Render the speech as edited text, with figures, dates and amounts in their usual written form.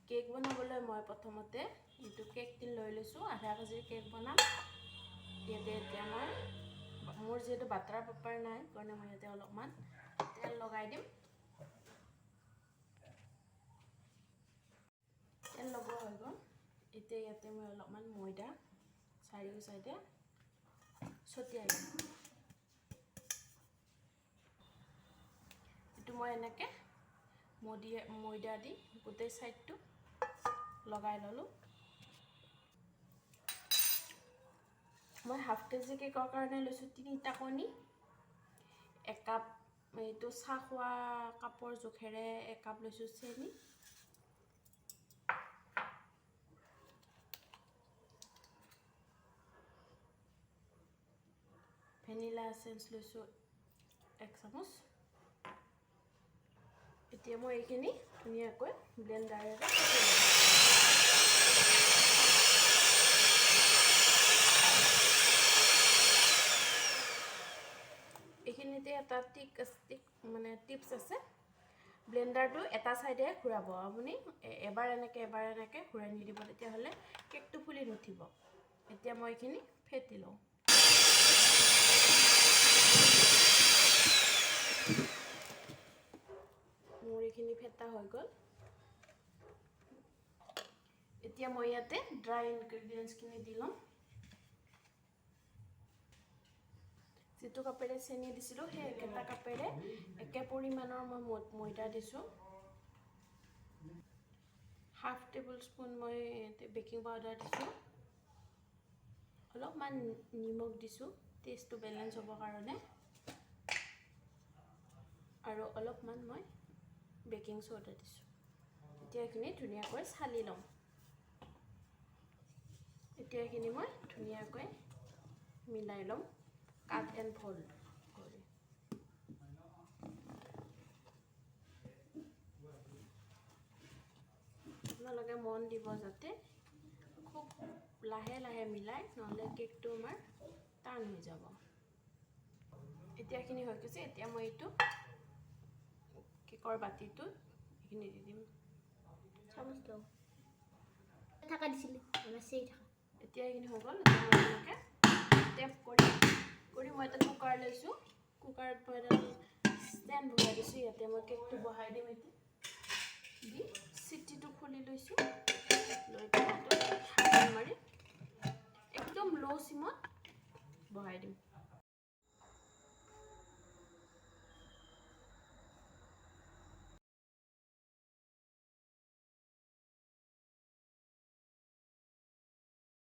Cake বনাবলৈ মই প্ৰথমতে এইটো কেক টিন লৈ লৈছোঁ। আধা কেজিৰ কেক বনাম। ইয়াতে এতিয়া মই মোৰ যিহেতু বাটাৰ পেপাৰ নাই কাৰণে মই ইয়াতে অলপমান তেল লগাই দিম। তেল লগোৱা হৈ গ'ল। এতিয়া ইয়াতে মই অলপমান ময়দা চাৰিও চাইডে ছটিয়াই দিম। এইটো মই এনেকৈ ময়দা দি গোটেই ছাইডটো লগাই ল'লোঁ। মই হাফ কেজি কেকৰ কাৰণে লৈছোঁ 3টা কণী, একাপ এইটো চাহ খোৱা কাপৰ জোখেৰে একাপ লৈছোঁ চেনি, ভেনিলা এচেঞ্চ লৈছোঁ 1 চামুচ। এতিয়া মই এইখিনি ধুনীয়াকৈ ব্লেণ্ডাৰেৰে ফেটি ল'ম। এইখিনিতে এটা টিক মানে টিপছ আছে। ব্লেণ্ডাৰটো এটা ছাইডে ঘূৰাব আপুনি, এবাৰ এনেকৈ এবাৰ এনেকৈ ঘূৰাই নিদিব, তেতিয়াহ'লে কেকটো ফুলি নুঠিব। এতিয়া মই এইখিনি ফেটি লওঁ। মোৰ এইখিনি ফেটা হৈ গ'ল। এতিয়া মই ইয়াতে ড্ৰাই ইনগ্ৰেডিয়েণ্টছখিনি দি ল'ম। যিটো কাপেৰে চেনি দিছিলোঁ সেই একেটা কাপেৰে একে পৰিমাণৰ মই ময়দা দিছোঁ। হাফ টেবুল স্পুন মই বেকিং পাউডাৰ দিছোঁ, অলপমান নিমখ দিছোঁ টেষ্টটো বেলেঞ্চ হ'বৰ কাৰণে, আৰু অলপমান মই বেকিং চ'ডা দিছোঁ। এতিয়া এইখিনি ধুনীয়াকৈ চালি ল'ম। এতিয়া এইখিনি মই ধুনীয়াকৈ মিলাই ল'ম কাট এণ্ড ফল্ড কৰি। আপোনালোকে মন দিব যাতে খুব লাহে লাহে মিলাই, নহ'লে কেকটো আমাৰ টান হৈ যাব। এতিয়া এইখিনি হৈ গৈছে। এতিয়া মই এইটো কেকৰ বাতিটোত এইখিনি দি দিম। চামুচ লওঁ থকা দিছিলোঁ আমাৰ চেই থকা। এতিয়া এইখিনি হৈ গ'ল। এতিয়া মই এনেকৈ টেপ কৰি কৰি মই এটা কুকাৰ লৈছোঁ। কুকাৰত মই এটা ষ্টেণ্ড বহাই দিছোঁ। ইয়াতে মই কেকটো বহাই দিম। এতিয়া দি চিটিটো খুলি লৈছোঁ, লৈ পেলাই ঢাকোন মাৰি একদম ল' চিমত বহাই দিম।